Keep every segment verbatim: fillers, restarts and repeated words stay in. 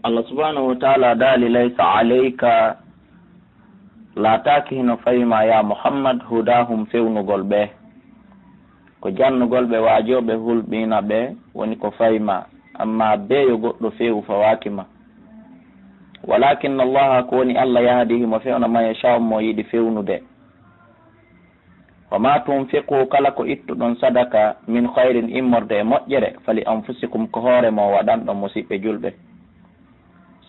Allah subhanahu wa taala daali: "Laysa alayka", laataaki hino fayma, ya Muhammad, "hudahum", fewnugol ɓe. Ko jannugol ɓe, waajooɓe, hulɓina ɓe, woni ko fayma. Amma bee yo goɗɗo fewu, fawaaki ma. "Walakinna Allaha", ko woni Allah, "yahdi", himo fewna, "man yasha'u", mo yiɗi fewnude. "Wa ma tunfiqu", kala ko ittuɗon sadaka, "min khayrin", immorde e moƴƴere, "fali anfusikum", ko hoore mon waɗanɗon, musiɓɓe julɓe.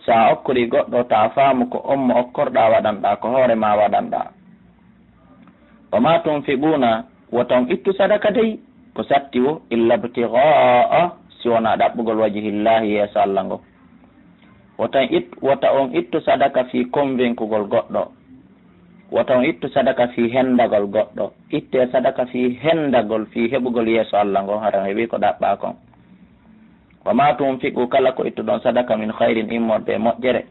Sa okkori goɗɗo, ta faamu ko on mo okkorɗa waɗanɗa, ko hoore ma waɗanɗa. "Wa ma tunfiquna", wota on ittu sadaka dey, ko satti wo, "illa ibtigha'a", si wona ɗaɓɓugol, "wajhillahi", yeeso Allah ngo. Wota on it-, wota on ittu sadaka fii konvenkugol goɗɗo. Wota on ittu sadaka fii hendagol goɗɗo. Itte sadaka fii hendagol, fii heɓugol yeeso Allah ngo, hara on heɓi ko ɗaɓɓa kon. "Wa ma tunfiqu", kala ko ittuɗon sadaka, "min khayrin", immorde e moƴƴere,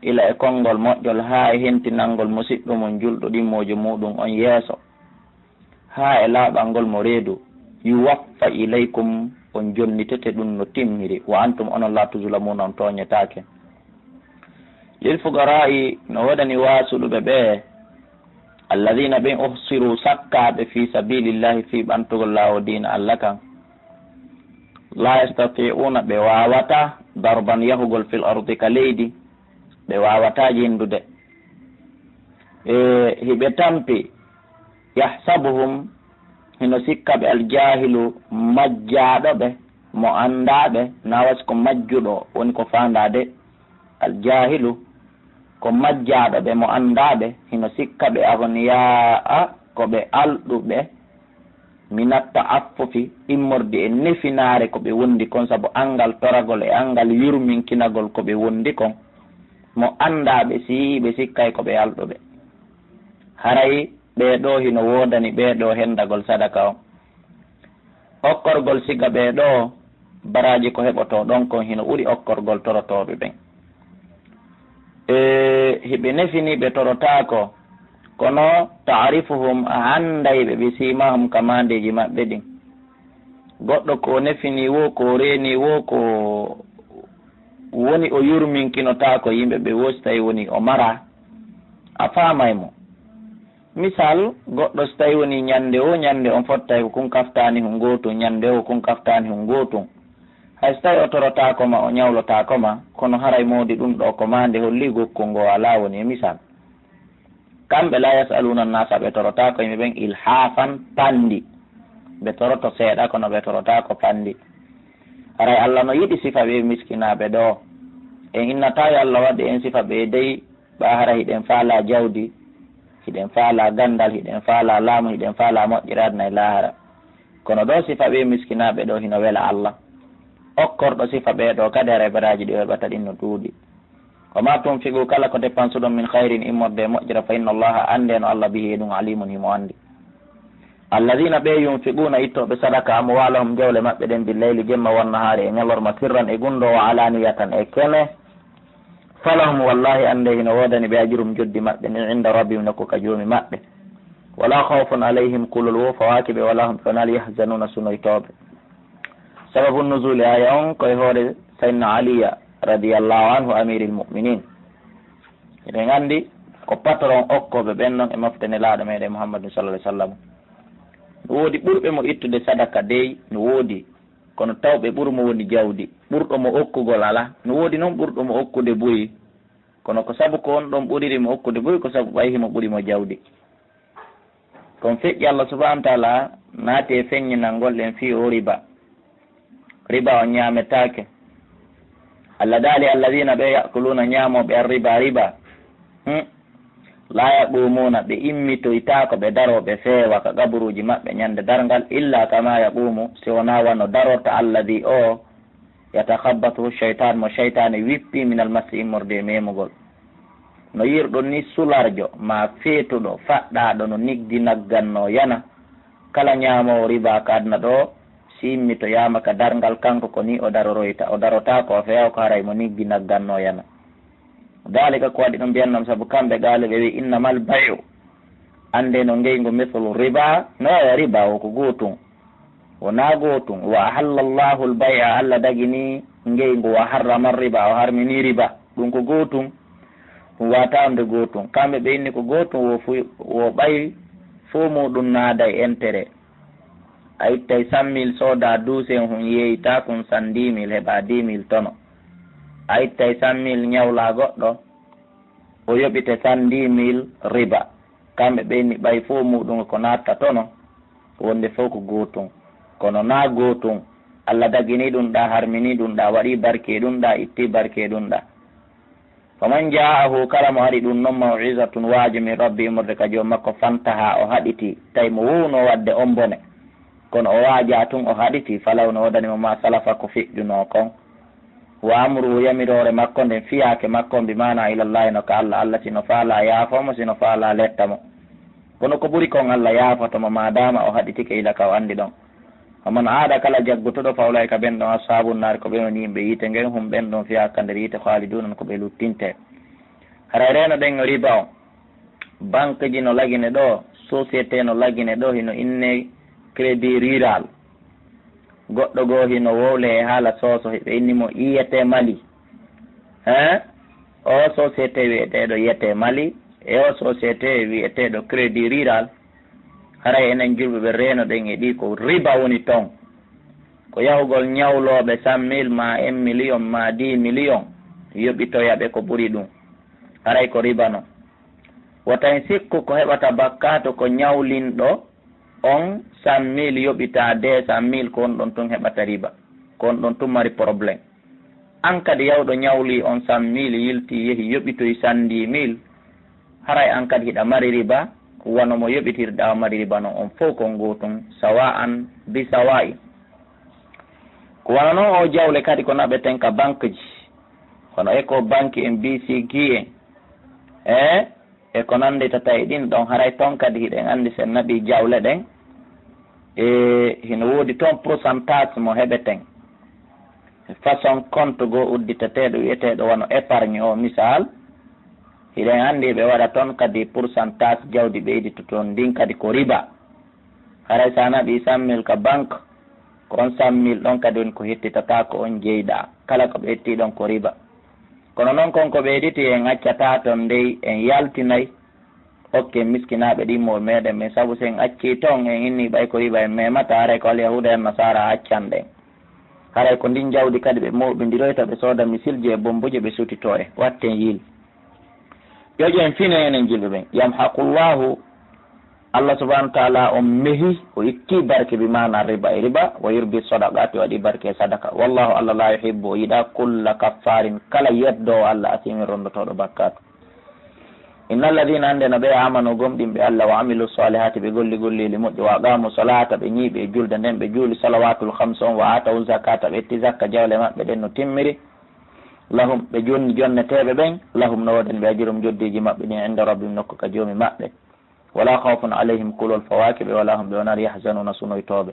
ila e konngol moƴƴol, haa e hentinangol musiɗɗo mon julɗo ɗimmoojo muuɗum on yeeso, haa e laaɓangol mo reedu, "yuwaffa ilaykum", on jonnitete ɗum no timmiri, "wa antum", onon, "la tuzlamuna", on tooñetaake. "Lil fuqara'i", no woodani waasuɗuɓe ɓe, "alladhina", ɓen, "uhsiru", sakkaaɓe, "fi sabilillahi", fii ɓantugol laawol diina Allah kan, "la yastati'una", ɓe waawataa, "darban", yahugol, "fil ardi", ka leydi, ɓe waawataa jinndude. E, hiɓe tampi, "yahsabuhum", hino sikka ɓe, "al-jaahilu", majjaaɗo ɓe, mo anndaa ɓe, na wasi ko majjuɗo woni ko faandaade, "al-jaahilu", ko majjaaɗo ɓe, mo anndaa ɓe, hino sikka ɓe, "aghniyaa", ko ɓe alɗuɓe, "minat ta'affufi", immorde e nefinaare ko ɓe wondi kon, sabu anngal toragol e anngal yurminkinagol ko ɓe wondi kon, mo anndaa ɓe, si yi'ii ɓe, sikkay ko ɓe alɗuɓe. Haray ɓee ɗoo hino woodani ɓee ɗoo hendagol sadaka on. Okkorgol siga ɓee ɗoo baraaji ko heɓotoo ɗon kon hino ɓuri okkorgol torotooɓe ɓen. E, hiɓe nefini ɓe torotaako, kono ta'rifuhum, a annday ɓe, bi siimahum, ka maandeeji maɓɓe ɗin. Goɗɗo ko nefini wo, ko reeni wo, ko woni o yurminkinotaako yimɓe ɓe wo, si tawi woni o mara, a faamay mo. Misal, goɗɗo si tawi woni ñande wo ñande on fottay ko kun kaftaani hun gootun, ñande wo kun kaftaani hun gootun. Hay si tawi o torotaako ma, o ñawlotaako ma, kono haray moodi ɗum ɗoo ko maande holli gokkol ngoo alaa woni e misal. Kamɓe, "la yas'aluna an-nasa", ɓe torotaako yimɓe ɓen, "ilhafan", panndi. Ɓe toroto seeɗa, kono ɓe torotaako panndi. Haray Allah no yiɗi sifa ɓe miskinaaɓe ɗoo. En innataa yo Allah waɗi en sifa ɓe dey, ɓaa hara hiɗen faalaa jawdi, hiɗen faalaa ganndal, hiɗen faalaa laamu, hiɗen faalaa moƴƴere aduna e laahara. Kono ɗoo sifa ɓe miskinaaɓe ɗoo hino wela Allah. Okkorɗo sifa ɓee ɗoo kadi, haray baraaji ɗi o heɓata ɗin no ɗuuɗi. "Wa ma tunfiqu", kala ko depansuɗon, "min khayrin", immorde e moƴƴere, "fa inna Allaha", anndee no Allah, "bihi", e ɗum, "alimun", himo anndi. "Alladhina", ɓe, "yunfiquna", ittooɓe sadaka, "amwalahum", jawle maɓɓe ɗen, "bil layli", jemma, "wan nahari", e ñalorma, "sirran", e gunndoo, "wa alaniyatan", e kene, "falahum", wallahi, anndee hino woodani ɓe, "ajrum", joddi maɓɓe ndin, "inda rabbihim", nokku ka Joomi maɓɓe. "Wala khawfun alayhim", kulol wo fawaaki ɓe, "wala hum", ɓe wonaa, "yahzanuna", sunoytooɓe. Sababu nuzuli aaya on ko e hoore Sayyidina Aliya radiyallahu anhu, amiril mu'minin. Eɗen anndi ko patron okkooɓe ɓen non e mofte Nelaaɗo meɗen Muhammadun sallallahu alaihi wasallam. No woodi ɓurɓe mo ittude sadaka dey, no woodi, kono tawɓe ɓuri mo woni jawdi, ɓurɗo mo okkugol alaa. No woodi non ɓurɗo mo okkude buy, kono ko sabu ko on ɗon ɓuriri mo okkude buy, ko sabu ɓay himo ɓuri mo jawdi. Kon feƴƴi, Allah subhanahu wa ta'ala naati e feññinangol en fii o riba. Riba on ñaametaake. Allah daali, "Alladhina", ɓe, "ya'kuluna", ñaamooɓe, "ar-riba", riba. Hmm. "La yaqumuna", ɓe immitoytaako, ɓe daroo, ɓe feewa ka qaburuuji maɓɓe ñande darngal, "illa kama yaqumu", si wonaa wano darorta, "alladhi", o, "yatakhabbathu shaytan", mo shaytaane wippi, "minal massi", immorde e memugol. No yi'irɗon ni sularjo, maa feetuɗo, faɗɗaaɗo no niggi naggannoo yana. Kala ñaamoowo riba ka aduna ɗoo, si immitoyaama ka darngal, kanko ko ni o daroroyta, o darotaako, o feewa ko haray mo niggi naggannoo yana. Daalika, ko waɗi ɗum, bi annahum, sabu kamɓe qalu, ɓe wi'i, "Innamal bay'u", anndee no ngeyngu, "mithlu riba", no wa'i e riba, o ko gootun. Wonaa gootum. Wa ahalla Allahu al-bay'a, Allah dagini ngeyngu, wa harrama riba, o harmini riba. Ɗum ko gootum. Ɗum waata wonde gootum. Kamɓe ɓe inni ko gootum, wo fu-, wo ɓay fo muɗum naada e intérêt. A ittay cent mille sooda douze en hun yeeyita kun cent dix mille heɓa dix mille tono. A ittay cent mille ñawla goɗɗo, o yoɓite cent dix mille riba. Kamɓe ɓe inni ɓay fo muɗum ko natta tono, wonde fof ko gootum. Kono na gootum. Allah dagini ɗum ɗa, harmini ɗum ɗa, waɗi barke ɗum ɗa, itti barke ɗum ɗa. Faman ja'ahu, kala mo ari ɗum noon maw'izatun, waaju min rabbi, immorde ka joom makko, fantaha, o haɗiti, tawi mo wowno waɗde on bone. Kono o waaja tun, o haɗiti, falaw no woodani mo ma salafa, ko feƴƴuno kon. Wa amruhu, yamiroore makko nden, fiyaake makko, bi maana ilallahi, no ka Allah, Allah sino faala yaafo mo, sino faala letta mo. Kono ko ɓuri kon Allah yaafoto mo, ma dama o haɗitike ila ka o andi ɗon. Wa man aada, kala jaggutuɗo, fa ulaika, ɓen ɗon, ashaabun naar, ko ɓen woni yimɓe yiite ngen, hum, ɓen ɗon, fiha, ka nder yiite, khaliduna, ko ɓe luttinte. Haray reeno ɗen riba on, banque ji no lagine ɗo, société no lagine ɗo, hino inne Crédit Rural. Goɗɗo goo hino wowle e haala soso, hiɓe inni mo I T Mali. Hein? O société wi'eteeɗo I T Mali, e o société wi'eteeɗo Crédit Rural, haray enen julɓe ɓe reeno ɗen e ɗi ko riba woni ton. Ko yahugol ñawlooɓe cent mille ma un million ma dix million, yoɓitoya ɓe ko ɓuri ɗum. Haray ko riba non. Wota en sikku ko heɓata bakkaatu ko ñawlinɗo on cent mille yoɓita deux cent mille, ko on ɗon tun heɓata riba. Ko on ɗon tun mari problème. An kadi yawɗo ñawli on cent mille, yilti, yehi, yoɓitoy cent dix mille, haray an kadi hiɗa mari riba, wano mo yoɓitirɗa o mari riba non, on fow kon gootun, sawa'an bi sawa'in. Ko wano non o jawle kadi ko naɓeten ka banque ji, hono Ecobank en, B C G en, eh, e ko nannditata e ɗin ɗon, haray ton kadi hiɗen anndi sen naɓii jawle ɗen, e hino woodi ton pourcentage mo heɓeten. Façon compte goo udditateeɗo wi'eteeɗo wano épargne o, misal, hiɗen anndi ɓe waɗa ton kadi pourcentage jawdi ɓeydito ton, ndin kadi ko riba. Haray sa naɓii cent mille ka banque, ko on cent mille ɗon kadi woni ko hettitata ko on jeyɗaa. Kala ko ɓe hetti ɗon ko riba. Kono non kon ko ɓeyditi en accataa ton dey, en yaltinay, okke miskinaaɓe ɗimmo meɗen ɓen, sabu si en accii ton, en inni ɓay ko riba en memata, haray ko Alyahuuda en Nasaara accan ɗen. Haray ko ndin jawdi kadi ɓe mooɓindiroyta, ɓe sooda misilje e bombuje, ɓe sutitoo en. Watten yiil. Yo ƴen fine enen julɓe ɓen. Yamhaqullahu, Allah subhanahu wa ta'ala on mehi, o itti barke bi maana riba e riba, wa yurbi sadaqati, o waɗi barke e sadaka. Wallahu, Allah la yuhibbu, o yiɗa kulla kaffarin, kala yeddoowo Allah, asimin, rondotooɗo bakkaatu. Inna alladhina, annde no ɓe, amanu, gomɗinɓe Allah, wa amilu salihati, ɓe golli golleeli moƴƴi, wa aqamu salata, ɓe ñiiɓi e julde nden, ɓe juuli salawatul khams on, wa atawu zakata, ɓe itti zakka jawle maɓɓe ɗen no timmiri, lahum, ɓe jonni jonneteeɓe ɓen, lahum, no woodani ɓe, ajrum, joddeeji maɓɓe ɗin, inda rabbihim, nokku ka Joomi maɓɓe. Wala khawfun alayhim, kulol fawaaki ɓe, wala hum, ɓe wonaali, yahzanuna, sunoytooɓe.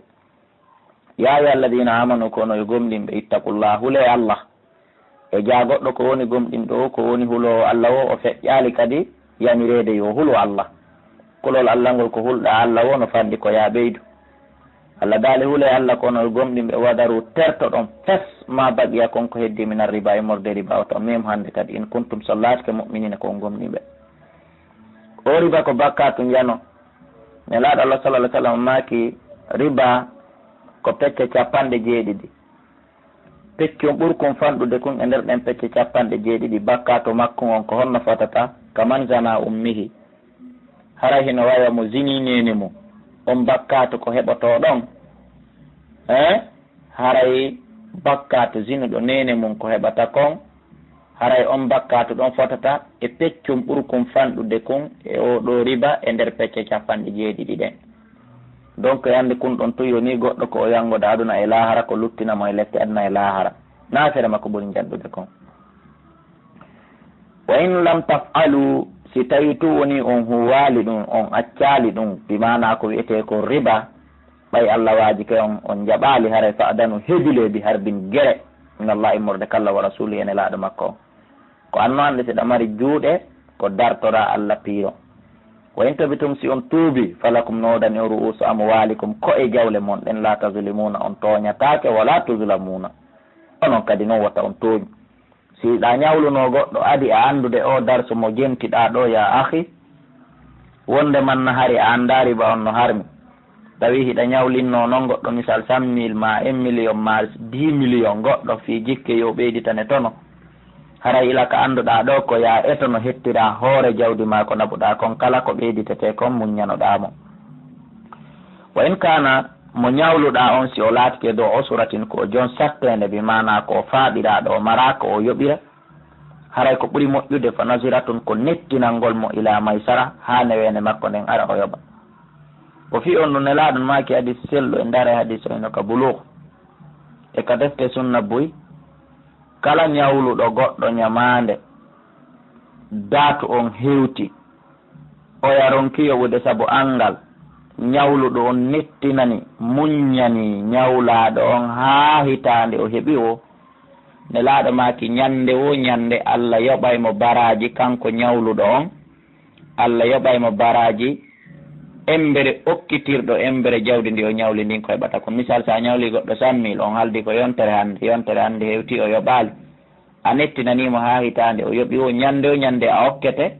Ya ayyuha alladhina amanu, ko onon yo gomɗinɓe, ittaqullaha, hulee Allah. E jaa goɗɗo ko woni gomɗinɗo o, ko woni huloowo Allah o, o feƴƴaali kadi yamireede yo hulo Allah. Kulol Allah ngol ko hulɗaa Allah o no fanɗi ko yaa ɓeydu. Allah daali, hulee Allah ko onon gomɗinɓe, wadaru, tertoɗon, fes, ma baqiya, kon ko heddii, mina riba, immorde riba, wota on mem hannde kadi, in kuntum, so laatike, mu'minina, ko on gomɗinɓe. O riba ko bakkaatu njano. Nelaaɗo Allah sallallahu alaihi wasallam maaki, riba ko pecce capanɗe jeeɗiɗi. Peccun ɓurkun fanɗude kun e nder ɗen pecce capanɗe jeeɗiɗi, bakkaatu makkun on ko honno fotata? Kaman zana ummihi. Haray hino wayi wa mo zini neene mun. On bakkaatu ko heɓotoo ɗon? Eh? Haray bakkaatu zinuɗo neene mun ko heɓata kon, haray on bakkaatu ɗon fotata e peccun ɓurkun fanɗude kun e oo ɗoo riba e nder pecce capanɗe jeeɗiɗi ɗen. Donc, e annde kun ɗon tun yoni goɗɗo ko o yanngoda aduna e laahara, ko luttina mo e lepte aduna e laahara. Naafere makko ɓuri njanɗude kon. Wa in lam taf'alu, si tawi tun woni on huwaali ɗum, on accaali ɗum, bi maana ko wi'etee ko riba, ɓay Allah waajike on, on jaɓaali, haray fa'danu, hebilee, bi harbin, gere, min Allah, immorde ka Allah, wa rasuli, e Nelaaɗo makko on. Ko anno annde si ɗa mari juuɗe, ko dartoraa Allah piiro. Wa in tubitum, si on tuubi, falakum, no woodani on, ru'usu amwalikum, ko e jawle mon ɗen, la tazlimuna, on tooñataake, wala tuzlamuna, onon kadi non wota on tooñu. Si hiɗa ñawluno goɗɗo, adi a anndude o darsu mo jentiɗa ɗo, ya akhi, wonde man na hari a annda riba on no harmi. Tawi hiɗa ñawlinno non goɗɗo, misal, cent mille ma un million ma dix million goɗɗo, fii jikke yo ɓeyditane tono. Haray ila ka annduɗa ɗo ko ya eto no hettira hoore jawdi ma ko naɓuɗa kon kala ko ɓeyditete kon muññanoɗa mo. Wa in kana, mo ñawluɗa on si o laatike do usratin, ko o jon satteende, bi maana ko o faaɓiraɗo, o mara ko o yoɓira, haray ko ɓuri moƴƴude, fa naziratun, ko nettinangol mo, ila maysara, haa neweende makko nden ara o yoɓa. Ko fii on ɗum Nelaaɗo maaki hadis sellu e ndare hadis o ino ka Buluugh e ka defte sunna buy, kala ñawluɗo goɗɗo ñamaande, daatu on hewti, oya ronki yoɓude sabu anngal, ñawluɗo on nettinani, muññani ñawlaaɗo on haa hitaande o heɓi o. Nelaaɗo maaki, ñannde wo ñannde, Allah yoɓay mo baraaji kanko ñawluɗo on. Allah yoɓay mo baraaji embere okkitirɗo embere jawdi ndi o ñawli ndin ko heɓata kon. Misal, so a ñawli goɗɗo cent mille, on haldi ko yontere hannde, yontere hannde hewti o yoɓaali. A nettinanii mo haa hitaande o yoɓi wo, ñannde wo ñannde a okkete.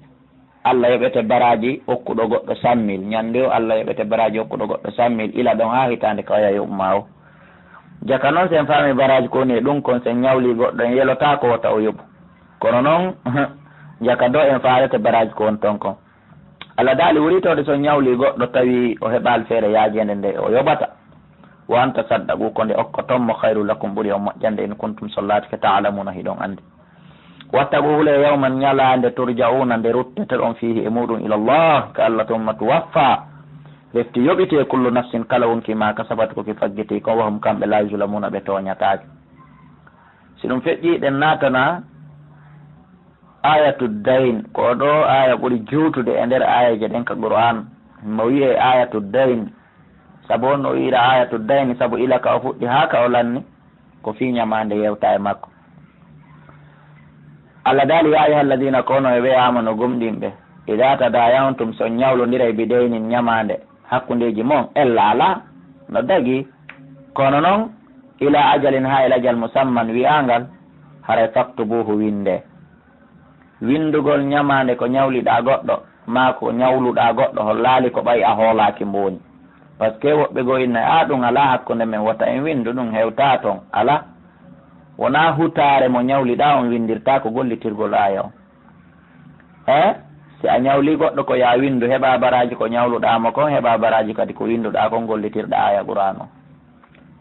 Allah yoɓete baraaji okkuɗo goɗɗo cent mille. Ñannde wo Allah yoɓete baraaji okkuɗo goɗɗo cent mille. Ila ɗon haa hitaande ka oya yoɓu ma o. Jaka non, sen faami baraaji ko woni e ɗum kon, sen ñawli goɗɗo, en yelotaako wota o yoɓu. Kono non, jaka do en faalete baraaji ko woni ton kon. Allah daali, wuritode so ñawli goɗɗo tawi o heɓaali feere yaajeende nde o yoɓata. Wa an tasaddaqu, ko nde okkoton mo, khayru lakum, ɓuri on moƴƴande, in kuntum, so laatike, ta'lamuna, hiɗon anndi. Wattaqu, hule, yawman, ñalaande, turja'una, nde rutteteɗon, fiihi, e muɗum, ila Allah, ka Allah, thumma tuwaffa, refti yoɓite, kullu nafsin, kala wonki, ma kasabat, ko ki faggiti kon, wa hum, kamɓe, la yuzlamuna, ɓe tooñataake. Si ɗum feƴƴi, ɗen naatana ayatu dayn, ko ɗo aya ɓuri juutude e nder ayaje ɗen ka Qur'an, mo wi'e ayatu dayn. Sabu on no wi'ira ayatu dayn, sabu ila ka o fuɗɗi haa ka o lanni, ko fii ñamaande yewta e makko. Allah daali, ya ayyuha alladhina, ko onon e ɓe amanu gomɗinɓe, idha tadayantum, so on ñawlondiray, bidaynin, ñamaande, hakkundeeji mon, ella alaa, no dagi. Kono non, ila ajalin, haa e lajal musamman wi'angal, haray faktubuhu, winde. Windugol ñamaande ko ñawliɗaa goɗɗo, maa ko ñawluɗaa goɗɗo, hollaali ko ɓay a hoolaaki mbo woni. Parce que woɓɓe goo inna, "A, ɗum alaa hakkunde men, wota en windu, ɗum hewtaa ton." Alaa. Wonaa hutaare mo ñawliɗaa on windirtaa ko gollitirgol aaya on. He? Si a ñawlii goɗɗo ko yaa windu, heɓaa baraaji ko ñawluɗaa mo kon, heɓaa baraaji kadi ko winduɗaa kon, gollitirɗaa aaya Qur'aan on.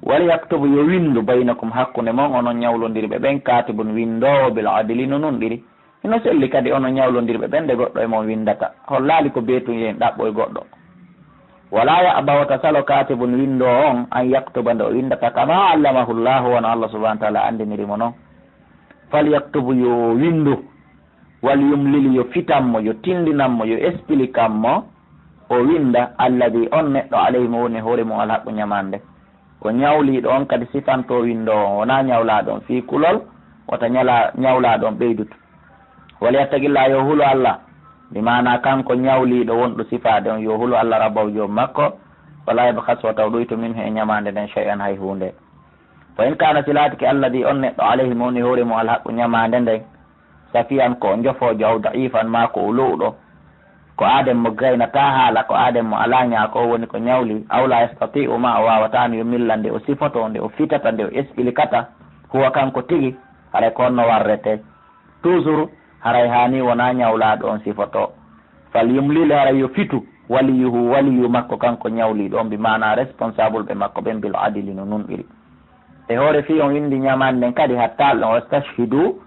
"Wal yaktub", yo windu, "baynakum", hakkunde mon onon ñawlondirɓe ɓen, "kaatibun", windoowo, "bil adli", no nunɗiri. Hino selli kadi onon ñawlondirɓe ɓen, nde goɗɗo e mon windata, hollaali ko beetun, yo en ɗaɓɓoy goɗɗo. "Wala ya'ba", wota salo, "kaatibun", windoowo on, "an yaktuba", nde o windata, "kama allamahu Llahu", wano Allah subhanahu wa ta'ala anndiniri mo non. "Fal yaktub", yo windu. "Wal yumlil", yo fitan mo, yo tindinan mo, yo explikan mo, o winda, "alladhi", on neɗɗo, "alayhi", mo woni e hoore mum, "alhaqqu", ñamaande. Ko ñawliiɗo on kadi sifantoo windoowo on, wonaa ñawlaaɗo on fii kulol, wota ñala-, ñawlaaɗo on ɓeydutu. "Wal yattaqillah", yo hulu Allah, bi maana kanko ñawliiɗo wonɗo sifaade on, yo hulu Allah, rabbahu, joom makko, "wala yabkhas", wota o ɗuytu, "minhu", e ñamaande nden, "shay'an", hay huunde. "Fa in kaana", si laatike, "alladhi", on neɗɗo, "alayhi", mo woni hoore mum, "alhaqqu", ñamaande nden, "safihan", ko o njofoojo, "aw da'ifan", maa ko o lo'uɗo, ko aaden mo gaynataa haala, ko aaden mo alaa ñaako, o woni ko ñawli, "aw la yastati'u", maa o waawataa no yo millande, o sifotoo nde, o fitata nde, o expliquata, "huwa", kanko tigi, haray ko honno warretee. Toujours, haray haani wonaa ñawlaaɗo on sifotoo. "Fal yumlil", haray yo fitu, "waliyuhu", waliyu makko, kanko ñawliiɗo on, bi maana responsable ɓe makko ɓen, "bil adli", no nunɗiri. E hoore fii on windi ñamaande nden kadi, hatta Allah, "wastashhidu",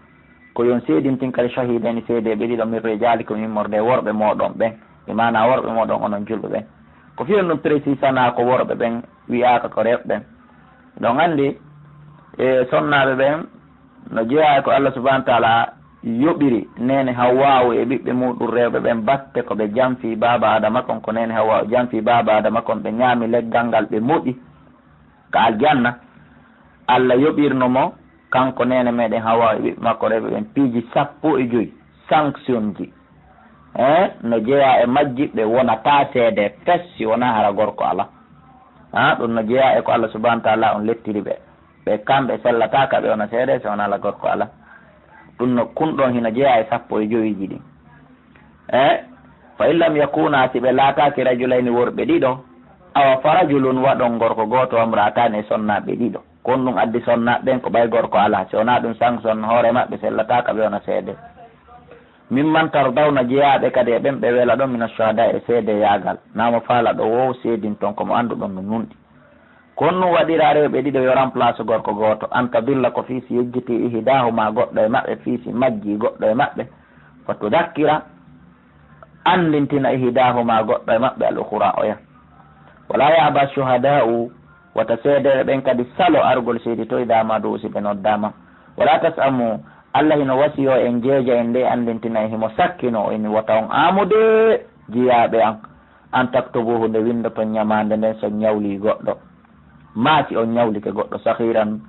ko yon seedintin kadi, "shahidayni", seedeeɓe ɗiɗo, "min rijalikum", immorde e worɓe mooɗon ɓen, e maana worɓe mooɗon onon julɓe ɓen. Ko fii on ɗum précisana ko worɓe ɓen, wi'aaka ko rewɓe ɓen. Ɗon anndi, e sonnaaɓe ɓen, no jeyaa e ko Allah subhanahu wa ta'ala yoɓiri neene Hawwa'u e ɓiɓɓe muuɗum rewɓe ɓen, batte ko ɓe janfii baaba Adama kon, ko neene Hawwa'u janfii baaba Adama kon, ɓe ñaami leggal ngal, ɓe moɗi ka aljanna, Allah yoɓirno mo, kanko neene meɗen Hawwa'u e ɓiɓɓe makko rewɓe ɓen, piiji sappo e joy, sanctionji. Eh, no jeyaa e majji, ɓe wonataa seede fes si wonaa hara gorko alaa. Ha, ɗum no jeyaa e ko Allah subhanahu wa ta'ala on lettiri ɓe. Ɓe kamɓe sellataaka ɓe wona seede si wonaa hara gorko alaa. Ɗum no kun ɗon hino jeyaa e sappo e jowiiji ɗin. Eh, fa in lam yakuna, si ɓe laataaki rajulayni worɓe ɗiɗo, awa fa rajulun, waɗon gorko gooto, wa imra'atani, e sonnaaɓe ɗiɗo. Kon ɗum addi sonnaaɓe ɓen ko ɓay gorko alaa. Si wonaa ɗum, sanction hoore maɓɓe sellataaka ɓe wona seede. Mimman tardawna, jeyaaɓe kadi e ɓen ɓe wela ɗon, mina shuhada, e seedeyaagal. Naa mo faala ɗo wo seedin ton ko mo annduɗon no nunɗi. Ko honɗum waɗira rewɓe ɗiɗo yo remplace gorko gooto? An tadilla, ko fii si yejjiti ihdahuma, goɗɗo e maɓɓe, fii si majji goɗɗo e maɓɓe, fa tudakkira, anndintina ihdahuma, goɗɗo e maɓɓe, al ukhra, oya. Wala ya'ba shuhada'u, wota seedeeɓe ɓen kadi salo argol seeditoo, idha ma du'u, si ɓe noddaama. Wala tas'amu, Allah hino wasiyoo en, jeeja en, nde anndintina en, himo sakkino en, wota on aamude jiyaaɓe an, an taktubuhu, nde winndoton ñamaande nden, si on ñawlii goɗɗo, maa si on ñawlike goɗɗo, saghiran,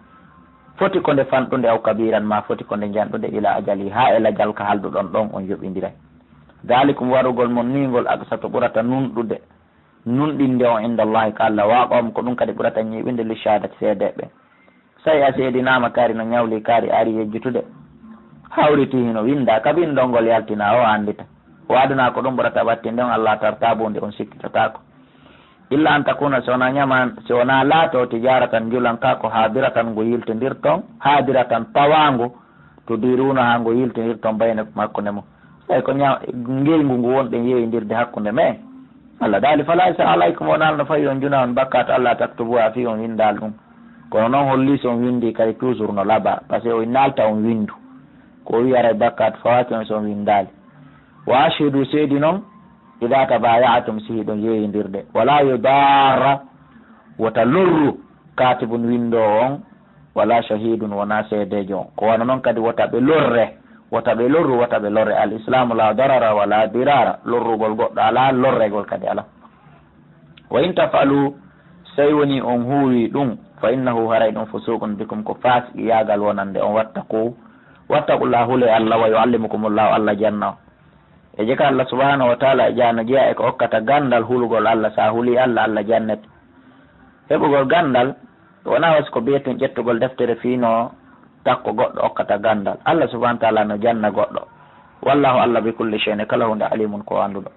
foti ko nde fanɗunde, aw kabiran, maa foti ko nde njanɗunde, ila ajali, haa e lajal ka halduɗon ɗon, on yoɓindiray. Dalikum, warugol mon nii ngol, aqsatu, ɓurata nunɗude, nunɗinde on, inda Allahi, ka Allah, wa aqwamu, ko ɗum kadi ɓurata ñiiɓinde, li shahadati, seedeeɓe. Say a seedinaama kaari no ñawli, kaari ari yejjutude, hawriti hino winnda, ka binndol ngol yaltina, o anndita. Waadunaa ko ɗum ɓurata wattinde on, Allah tartabu, nde on sikkitotaako. Illa an takuna, si wonaa ñaman, si wonaa laato, tijaratan, njulan ka, ko hadiratan, ngu yiltindirton, hadiratan, tawaangu, tudirunaha, ngu yiltindirton, baynakum, hakkunde mon. Tawi ko ña-, ngeyngu ngu wonɗen yeeyindirde hakkunde men. Allah daali, "Fala isa alaykum", wonaa no fawi on juna on bakkaatu, Allah taktubuha, fii on winndaali ɗum. Kono noon holli si on winndi kadi toujours no laba, parce que o naalta on winndu. Ko o wi'i aray bakkaatu fawaaki on si on winndaali. Wa ashhidu, seedi noon, ida tabaya'tum, si hiɗon yeeyindirde. Wala yudarra, wota lorru, katibun, winndoowo on, wala shahidun, wonaa seedeejo on. Ko wano noon kadi wota ɓe lorre, wota ɓe lorru, wota ɓe lorre. Al islamu la darara wala dirara. Lorrugol goɗɗo alaa, lorregol kadi alaa. Wa in tafalu, sey woni on huuwi ɗum, fa innahu, haray ɗum, fusuqun bikum, ko faasiqiyaagal wonande on. Wattaqu, wattaqullaha, hule Allah, wa yuallimukumullahu, Allah janna on. E jeka Allah subhanahu wa ta'ala e jano jeya e ko okkata gandal hulugol Allah, sa huli Allah, Allah jannet. Heɓugol gandal wona wasi ko biyeten ƴettugol deftere fii no takko goɗɗo okkata gandal. Allah subhanahu wa ta'ala no janna goɗɗo. Wallahu Allah bi kulli shay'in, kala hunde alimun ko annduɗo.